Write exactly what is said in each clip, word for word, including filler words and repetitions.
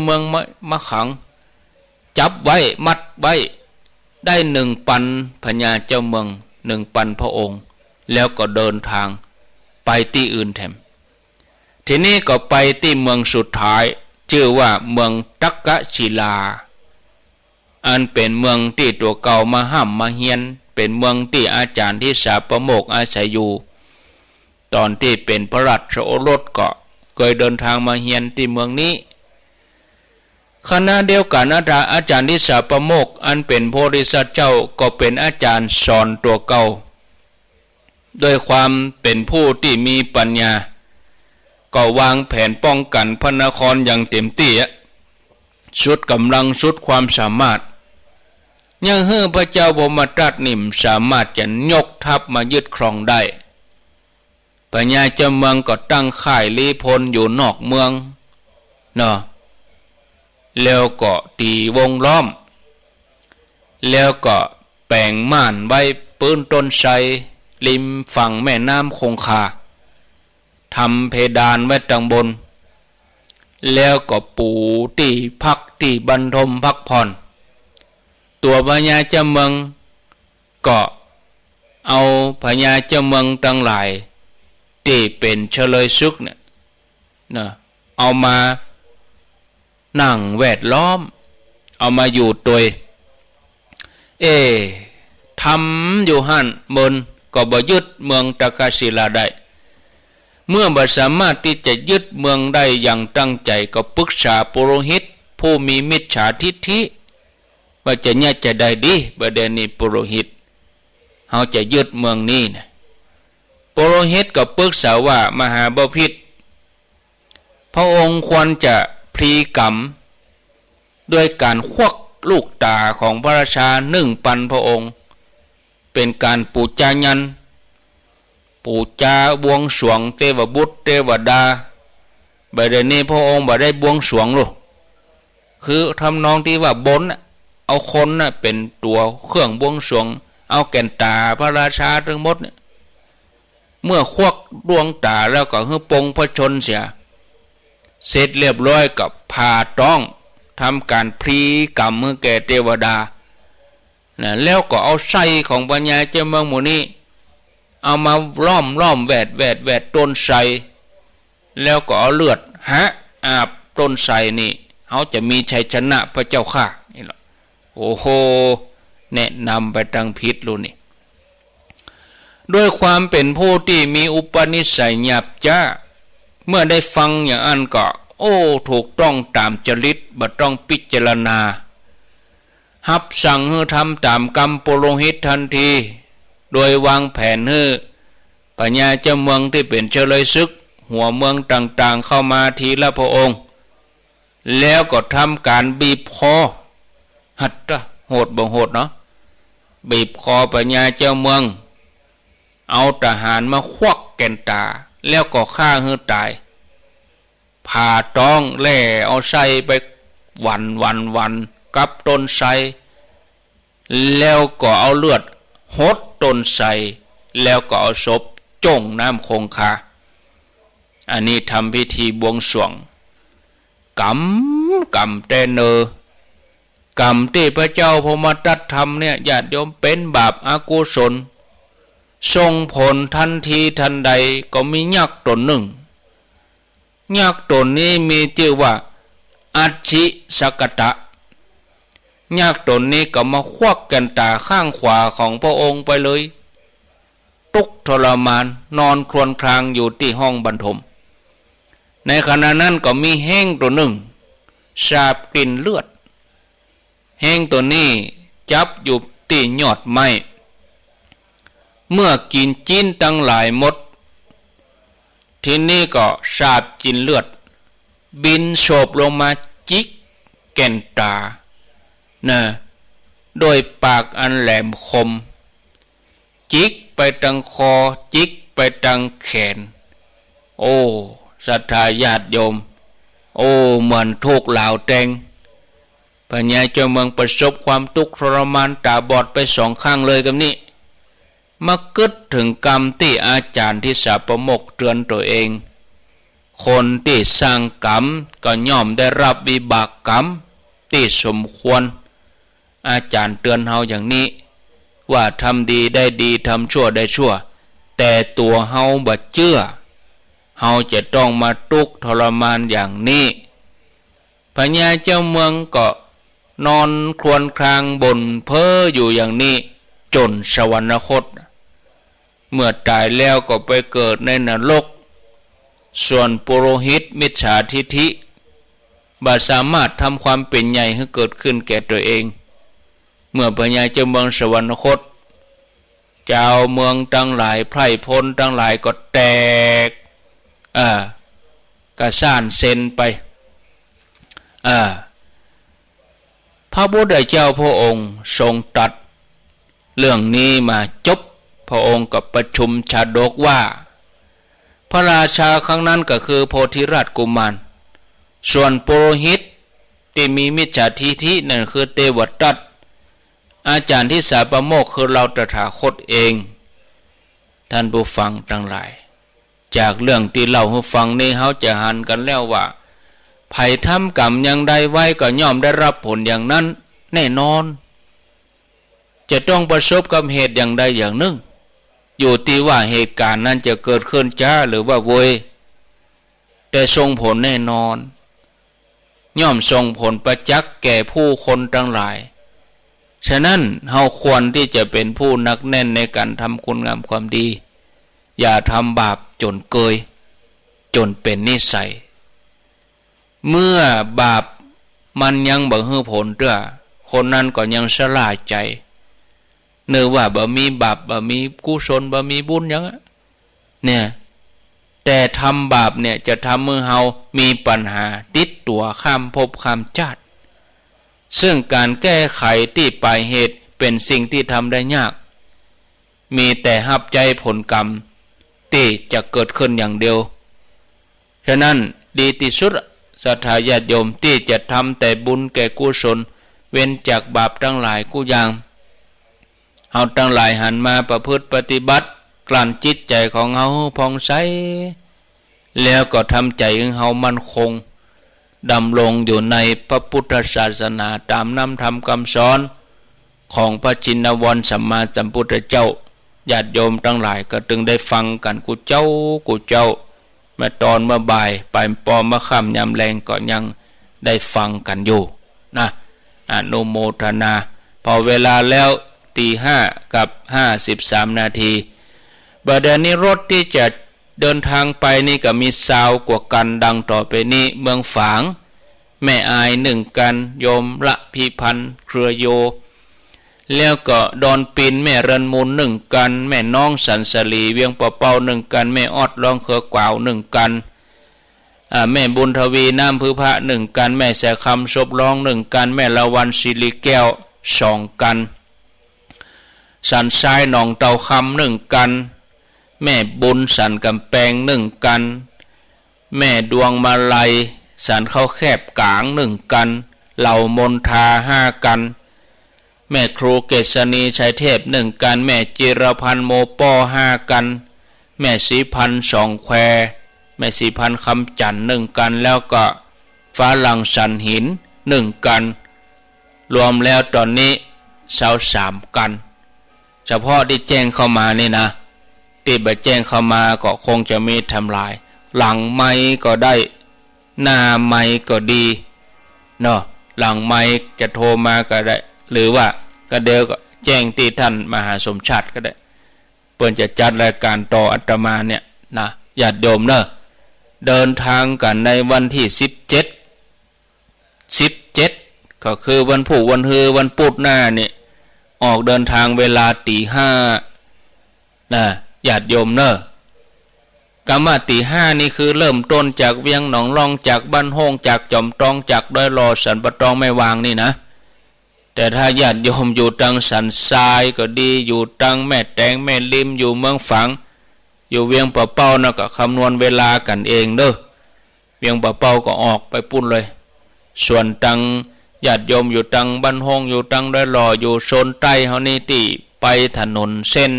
เมืองมะ มะขัง จับไว้ มัดไว้ ได้หนึ่งปันพญาเจ้าเมือง หนึ่งปันพระองค์ แล้วก็เดินทางไปตี้อื่นแถม ทีนี้ก็ไปตี้เมืองสุดท้าย จื้อว่าเมืองตักกศิลา อันเป๋นเมืองตี้ตั๋วเก่ามาฮ่ำมาเฮียน เป๋นเมืองตี้อาจ๋ารย์ทิสาปโมกข์อาศัยอยู่ ต๋อนตี้เป๋นพระราชโอรสก็เกยเดินทางมาเฮียนตี้เมืองนี้ ขณะเดียวกั๋น อาจ๋ารย์ อาจ๋ารย์ทิสาปโมกข์อันเป๋นโพธิสัตว์เจ้าก็เป๋นอาจ๋ารย์สอนตั๋วเก่า ด้วยความเป๋นผู้ตี้มีปัญญา ก็วางแผนป้องกั๋นพระนครอย่างเต๋มตี้อะ สุดก๋ำลังสุดความสามารถ เยียะหื้อพระเจ้าพรหมทัตนี่บ่สามารถจะยกทัพมายึดครองได้ พญาเจ้าเมืองก็ตั้งค่ายลี้พลอยู่นอกเมืองเนาะ แล้วก็ตี๋วงล้อม แล้วก็แป๋งม่านไว้ปื๊นต้นไทรริมฝั่งแม่น้ำคงคา ทำเพดานไว้ตังบน แล้วก็ปูตี้พักตี้บรรทมพักผ่อน ตั๋วพญาเจ้าเมืองก็เอาพญาเจ้าเมืองตังหลายตี้เป๋นเฉลยศึกเนี่ยนะ เอามา นั่งแวดล้อม เอามาอยู่ตวย เอ๊ะ ทำอยู่หั้นเมินก็บ่ยึดเมืองตักกศิลาได้ เมื่อบ่สามารถตี้จะยึดเมืองได้อย่างตั้งใจ๋ ก็ปรึกษาปุโรหิตผู้มีมิจฉาทิฐิ ว่าจะเยียะจาใดดี บ่าเดี่ยวนี้ปุโรหิต เฮาจะยึดเมืองนี้นะ ปุโรหิตก็ปรึกษาว่า มหาบพิตร พระองค์ควรจะพลีกรรม ด้วยก๋านควักลูกต๋าของพระราชานึ่งปันพระองค์ เป๋นก๋านปู๋จายัน ปู๋จาบวงสรวงเตวบุตรเตวดา บ่าเดี่ยวนี้พระองค์บ่ได้บวงสรวงหรอก คือทำนองตี้ว่าบนน่ะ เอาคนน่ะเป๋นตั๋วเครื่องบวงสรวง เอาแก่นต๋าพระราชาตึงหมดเนี่ย เมื่อควักดวงต๋าแล้วก็หื้อปลงพระชนม์เสีย เสร็จเรียบร้อยก็ผ่าต๊อง ทำก๋านพลีกรรมหื้อแก่เตวดา นะ แล้วก็เอาไส้ของพญาเจ้าเมืองหมู่นี้ เอามาล้อมล้อมแวดแวดแวดต้นไทร แล้วก็เอาเลือดหะอาบต้นไทรนี่ เฮาจะมีชัยชนะพระเจ้าข้า นี่แหละ โอ้โห แนะนำไปตังผิดลูกนี่ ด้วยความเป๋นผู้ตี้มีอุปนิสัยหยาบจ๊า เมื่อได้ฟังอย่างอั้นก็ โอ้ ถูกต้องต๋ามจริต บ่ต้องพิจารณา ฮับสั่งหื้อทำต๋ามกำปุโรหิตตันที โดยวางแผนหื้อพญาเจ้าเมืองตี้เป๋นเฉลยศึก หัวเมืองต่างๆ เข้ามาทีละพระองค์ แล้วก็ทำก๋านบีบคอ หัดตะ โหดบ่โหดเนาะ บีบคอพญาเจ้าเมือง เอาทหารมาควักแก่นต๋า แล้วก็ฆ่าหื้อต๋าย ผ่าต๊องแล่เอาไส้ไปหว่านหว่านหว่านกับต้นไทร แล้วก็เอาเลือดหดต้นไทร แล้วก็เอาศพจ้งน้ำคงคา อันนี้ทำพิธีบวงสรวง กรรม กรรมแต๊เนอ กรรมตี้พระเจ้าพรหมทัตทำเนี่ย ญาติโยม เป๋นบาปอกุศล ส่งผลตันทีตันใด ก็มียักษ์ต๋นนึ่ง ยักษ์ต๋นนี้มีจื้อว่า อัชฌิสกตะ ยักษ์ต๋นนี้ก็มาควักแก่นต๋าข้างขวาของพระองค์ไปเลย ตุ๊กข์ทรมาน นอนครวญครางอยู่ตี้ห้องบรรทม ในขณะนั้นก็มีแฮ้งต๋นนึ่ง สาบกลิ่นเลือด แฮ้งต๋นนี้จับอยู่ตี้ยอดไม้ เมื่อกิ๋นจิ๊นตังหลายหมด ทีนี้ก็สาบกลิ่นเลือด บินโฉบลงมาจิกแก่นต๋า นะ ด้วยปากอันแหลมคม จิกไปตังคอ จิกไปตังแขน โอ้ ศรัทธาญาติโยม โอ้ เหมือนถูกหลาวแตง พญาเจ้าเมืองประสบความทุกข์ทรมาน ต๋าบอดไปสองข้างเลยกำนี้ มากึ๊ดเถิงกำตี้อาจ๋ารย์ทิสาปโมกข์เตือนตั๋วเอง คนตี้สร้างกรรมก็ย่อมได้รับวิบากกรรมตี้สมควร อาจ๋ารย์เตือนเฮาอย่างนี้ ว่าทำดีได้ดี ทำชั่วได้ชั่ว แต่ตั๋วเฮาบ่เจื้อ เฮาจะต้องมาตุ๊กข์ทรมานอย่างนี้ พญาเจ้าเมืองก็นอนครวญครางบ่นเพ้ออยู่อย่างนี้ จ๋นสวรรคต เมื่อต๋ายแล้วก็ไปเกิดในนรก ส่วนปุโรหิตมิจฉาทิฏฐิ บ่สามารถทำความเป๋นใหญ่หื้อเกิดขึ้นแก่ตั๋วเอง เมื่อพญาเจ้าเมืองสวรรคต จาวเมืองตังหลาย ไพร่พลตังหลายก็แตก เอ่อ กระซ้านเซ็นไป เอ่อ พระพุทธเจ้าพระองค์ทรงตรัสเรื่องนี้มาจบ พระองค์ก็ประชุมชาดกว่า พระราชาครั้งนั้นก็คือโพธิราชกุมาร ส่วนปุโรหิตตี้มีมิจฉาทิฏฐินั่นคือเตวทัต อาจ๋ารย์ทิสาปโมกข์คือเฮาตถาคตเอง ท่านผู้ฟังตังหลาย จากเรื่องตี้เล่าหื้อฟังนี้ เฮาจะหันกั๋นแล้วว่า ใผทำกรรมอย่างใดไว้ก็ย่อมได้รับผลอย่างนั้นแน่นอน จะต้องประสบกับเหตุอย่างใดอย่างนึ่ง อยู่ตี้ว่าเหตุก๋ารณ์นั้นจะเกิดขึ้นจ๊าหรือว่าโวย แต่ส่งผลแน่นอน ย่อมส่งผลประจักษ์แก่ผู้คนตังหลาย ฉะนั้นเฮาควรตี้จะเป๋นผู้หนักแน่นในก๋านทำคุณงามความดี อย่าทำบาปจ๋นเกย จ๋นเป๋นนิสัย เมื่อบาปมันยังบ่หื้อผลเตื้อ คนนั้นก็ยังชะล่าใจ๋ นึกว่าบ่มีบาป บ่มีกุศล บ่มีบุญหยังอะ เนี่ย แต่ทำบาปเนี่ยจะทำหื้อเฮามีปัญหาติดตั๋วข้ามภพข้ามจาติ ซึ่งก๋านแก้ไขตี้ปลายเหตุเป๋นสิ่งตี้ทำได้ยาก มีแต่ฮับใจ๊ผลกรรมตี้จะเกิดขึ้นอย่างเดียว ฉะนั้นดีตี้สุด ศรัทธาญาติโยมตี้จะทำแต่บุญแก่กุศล เว้นจากบาปตังหลายกู้อย่าง เฮาตังหลายหันมาประพฤติปฏิบัติ กลั่นจิตใจ๋ของเฮาหื้อผ่องใส แล้วก็ทำใจ๋ของเฮามั่นคง ดำรงอยู่ในพระพุทธศาสนาต๋ามนำธรรมกำสอนของพระชินวรสัมมาสัมพุทธเจ้า ญาติโยมตังหลายก็ตึงได้ฟังกั๋นกู้เจ๊ากู้เจ๊า เมื่อตอนเมื่อบ่าย ไปปอเมื่อค่ำยามแลงก็ยังได้ฟังกั๋นอยู่นะ อนุโมทนา พอเวลาแล้ว ตีห้ากับห้าสิบสามนาที บ่าเดี่ยวนี้รถตี้จะเดินทางไปนี่ก็มีซาวกว่ากั๋นดังต่อไปนี้ เมืองฝาง แม่อายนึ่งกั๋น โยมละพิพันธ์ เครือโย แล้วก็ดอนปิน แม่เรือนมูลนึ่งกั๋น แม่น้องสันสลี เวียงป่าเป้านึ่งกั๋น แม่ออดร้องเครือกวาวนึ่งกั๋น อ่า แม่บุญทวี น้ำพฤพะนึ่งกั๋น แม่แสคำ ศพร้องนึ่งกั๋น แม่ละวัน สิริแก้ว สองกั๋น สันทราย หนองเตาคำนึ่งกั๋น แม่บุญ สันก๋ำแปงนึ่งกั๋น แม่ดวงมาลัย สันเข้าแคบก๋างนึ่งกั๋น เหล่ามนทา ห้ากั๋น แม่ครูเกษณี ชัยเทพ นึ่งกั๋น แม่จิรพันธ์ โมป้อ ห้ากั๋น แม่ศรีพันธ์ สองแคว แม่ศรีพันธ์ คำจั๋นทน์ นึ่งกั๋น แล้วก็ฝรั่ง สันหิน นึ่งกั๋น รวมแล้วต๋อนนี้ ซาวสามกั๋น เฉพาะตี้แจ้งเข้ามานี่นะ ตี้บ่แจ้งเข้ามาก็คงจะมีทำลาย หลังไมค์ก็ได้ หน้าไมค์ก็ดีเนาะ หลังไมค์จะโทรมาก็ได้ หรือว่าก็เดี๋ยวก็แจ้งตี้ท่านมหาสมชาติก็ได้ เปิ้นจะจัดรายก๋านต่ออาตมาเนี่ยนะ ญาติโยมเนาะ เดินทางกั๋นในวันตี้สิบเจ็ด สิบเจ็ด ก็คือวันพูก วันฮือ วันปุธหน้านี่ ออกเดินทางเวลาตี๋ห้า นะ ญาติโยมเนาะ กำว่าตี๋ห้านี่คือเริ่มต้นจากเวียงหนองล่อง จากบ้านโฮ่ง จากจอมตอง จากดอยหล่อ สันป่าตอง แม่วางนี่นะ แต่ถ้าญาติโยมอยู่ตังสันทรายก็ดี อยู่ตังแม่แตง แม่ริม อยู่เมืองฝาง อยู่เวียงป่าเป้านะ ก็คำนวณเวลากั๋นเองเนาะ เวียงป่าเป้าก็ออกไปปุ้นเลย ส่วนตังญาติโยมอยู่ตังบ้านโฮ่ง อยู่ตังดอยหล่อ อยู่โซนใต้เฮานี่ ตี้ไปถนนเส้น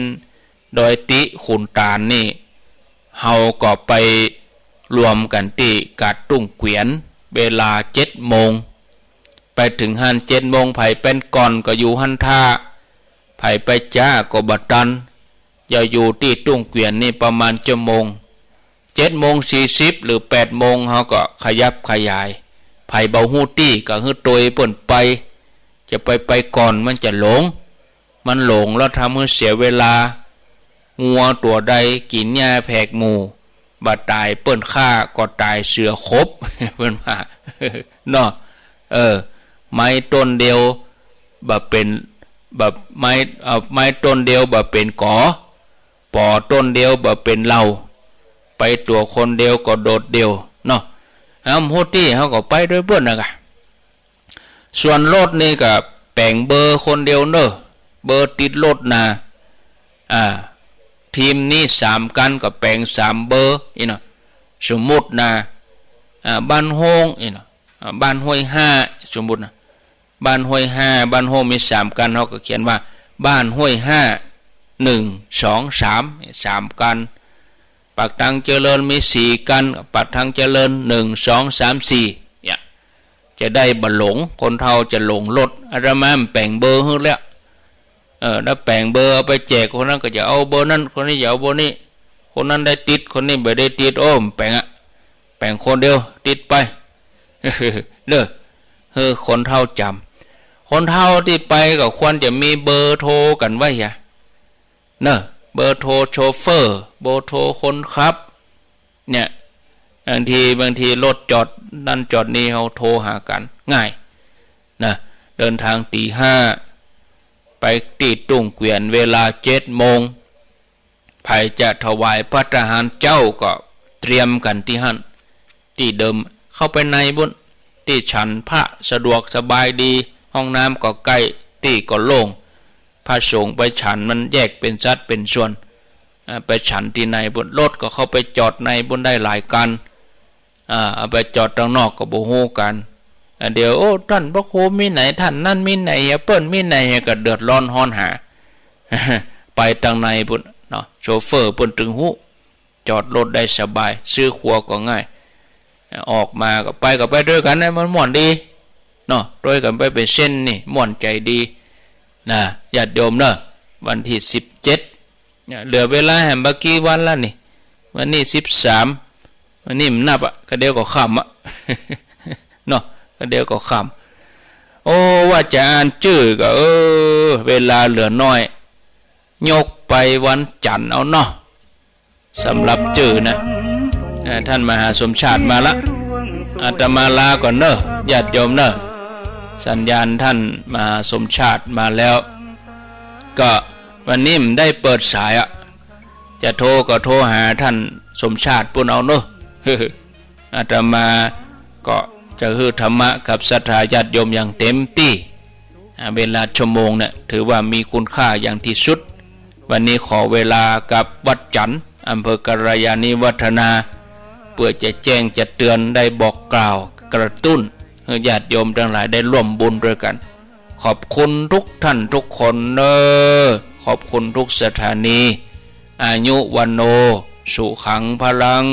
ดอยติขุนตาลนี่ เฮาก็ไป รวมกั๋นตี้กาดตุ้งเกวียน เวลาเจ็ดโมง ไปเถิงหั้นเจ็ดโมง ใผไปก่อนก็อยู่หั้นท่า ใผไปจ๊าก็บ่ตัน จะอยู่ตี้ตุ้งเกวียนนี่ประมาณชั่วโมง เจ็ดโมงสี่สิบหรือแปดโมง เฮาก็ขยับขยาย ใผบ่ฮู้ตี้ก็หื้อตวยเปิ้นไป จะไปไปก่อนมันจะหลง มันหลงแล้วทำหื้อเสียเวลา งัวตั๋วใดกิ๋นหญ้าแผกหมู่ บ่ต๋ายเปิ้นฆ่าก็ต๋ายเสือขบ เปิ้นว่า เนาะ เออ ไม้ต้นเดียวบ่เป๋น บ่ ไม้ เอ่อ ไม้ต้นเดียวบ่เป๋นก๋อ ปอต้นเดียวบ่เป๋นเหล่า ไปตั๋วคนเดียวก็โดดเดี่ยว เนาะ เฮาบ่ฮู้ตี้ เฮาก็ไปตวยเปิ้นน่ะก่ะ ส่วนรถนี่ก็แป๋งเบอร์คนเดียวเน่อ เบอร์ติดรถน่ะ อ่า ทีมนี้สามคันก็แป๋งสามเบอร์ อี้เนาะ สมมุติน่ะ อ่า บ้านโฮ่ง อี้เนาะ อ่า บ้านห้วยห้า สมมุติน่ะ บ้านห้วยห้า บ้านโฮ่งมีสามคัน เฮาก็เขียนว่า บ้านห้วยห้า หนึ่ง สอง สาม สามคัน ปากทางเจริญมีสี่คัน ปากทางเจริญ หนึ่ง สอง สาม สี่ เนี่ย จะได้บ่หลง คนเฒ่าจะหลงรถ อาตมาบ่แป๋งเบอร์หื้อแล้ว เออ ถ้าแป๋งเบอร์เอาไปแจก คนนั้นก็จะเอาเบอร์นั้น คนนี้จะเอาเบอร์นี้ คนนั้นได้ติด คนนี้บ่ได้ติด โอ้ บ่แป๋งอะ แป๋งคนเดียวติดไป เน่อ หื้อคนเฒ่าจ๋ำ คนเฒ่าตี้ไปก็ควรจะมีเบอร์โทรกั๋นไว้อะ เน่อ เบอร์โทรโชเฟอร์ เบอร์โทรคนขับ เนี่ย บางที บางทีรถจอดนั่นจอดนี่ เฮาโทรหากั๋นง่ายน่ะ เดินทางตี๋ห้า ไปตี้ตุ้งเกวียนเวลาเจ็ดโมง ใผจะถวายภัตตาหารเจ๊าก็เตรียมกั๋นตี้หั้น ตี้เดิม เข้าไปในปุ้น ตี้ฉันพระสะดวกสบายดี ห้องน้ำก็ใก้ ตี้ก็โล่ง พระสงฆ์ไปฉันมันแยกเป๋นสัดเป๋นส่วน อ่า ไปฉันตี้ในปุ้น รถก็เข้าไปจอดในปุ้นได้หลายคัน อ่า เอาไปจอดตังนอกก็บ่ฮู้กั๋น อ่า เดี๋ยว โอ้ ต้านพระครูมีไหน ต้านนั้นมีไหน เหียเปิ้นมีไหน เหียก็เดือดร้อนฮ้อนหา ไปตังในปุ้นเนาะ โชเฟอร์เปิ้นตึงฮู้ จอดรถได้สบาย ซื้อตั๋วก็ง่าย ออกมาก็ไป ก็ไปตวยกั๋นนะ มันม่วนดีเนาะ ตวยกั๋นไปเป๋นเส้นนี่ ม่วนใจ๋ดีนะ ญาติโยมเน่อ วันตี้สิบเจ็ด เนี่ย เหลือเวลาแหมบ่กี่วันแล้วนี่ วันนี้สิบสาม วันนี้บ่นับอะ ก็เดี๋ยวก็ค่ำอะ เนาะ ก็เดี๋ยวก็ค่ำ โอ้ ว่าจะอ่านจื้อก็ เออ เวลาเหลือน้อย ยกไปวันจั๋นทร์เอาเนาะ สำหรับจื้อนะ เอ่อ ท่านมหาสมชาติมาละ อาตมาลาก่อนเน่อ ญาติโยมเน่อ สัญญาณท่านมหาสมชาติมาแล้ว ก็วันนี้บ่ได้เปิดสายอะ จะโทรก็โทรหาท่านสมชาติปุ้นเอาเนาะ อาตมาก็จะหื้อธรรมะกับศรัทธาญาติโยมอย่างเต็มตี้ อ่า เวลาชั่วโมงเนี่ยถือว่ามีคุณค่าอย่างที่สุด วันนี้ขอเวลากับวัดจั๋นทร์ อำเภอกัลยาณิวัฒนา เปื้อจะแจ้งจะเตือนได้บอกกล่าวกระตุ้น หื้อญาติโยมตังหลายได้ร่วมบุญตวยกั๋น ขอบคุณทุกท่านทุกคนเน่อ ขอบคุณทุกสถานี อายุวัณโณ สุขัง พลัง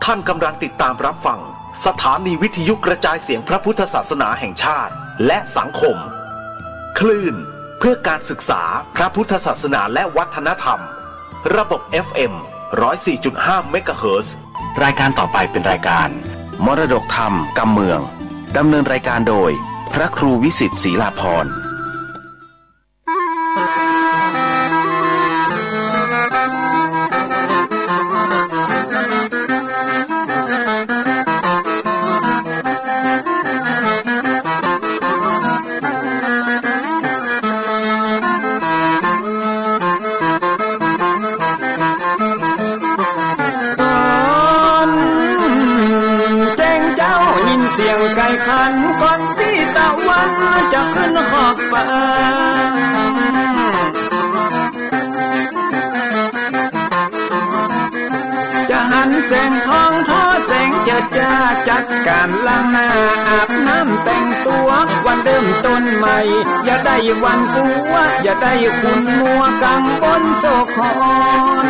ท่านกำลังติดตามรับฟังสถานีวิทยุกระจายเสียงพระพุทธศาสนาแห่งชาติ และสังคม คลื่นเพื่อการศึกษาพระพุทธศาสนาและวัฒนธรรม ระบบ เอฟ เอ็ม ร้อยสี่จุดห้า เมกะเฮิรตซ์ รายการต่อไปเป็นรายการมรดกธรรมกำเมือง ดำเนินรายการโดยพระครูวิสิทธิ์ศรีลาภรณ์ ต๋อนแจ้งเจ๊ายินเสียงไก่ขัน ก่อนปี้ตะวั แต่งอ่องทอแสงเจิดจ้า จัดก๋านล้างหน้า อาบน้ำแต่งตั๋ว วันเริ่มต้นใหม่ อย่าได้หวาดกลัว อย่าได้ขุ่นมัว กังวลโศกหอน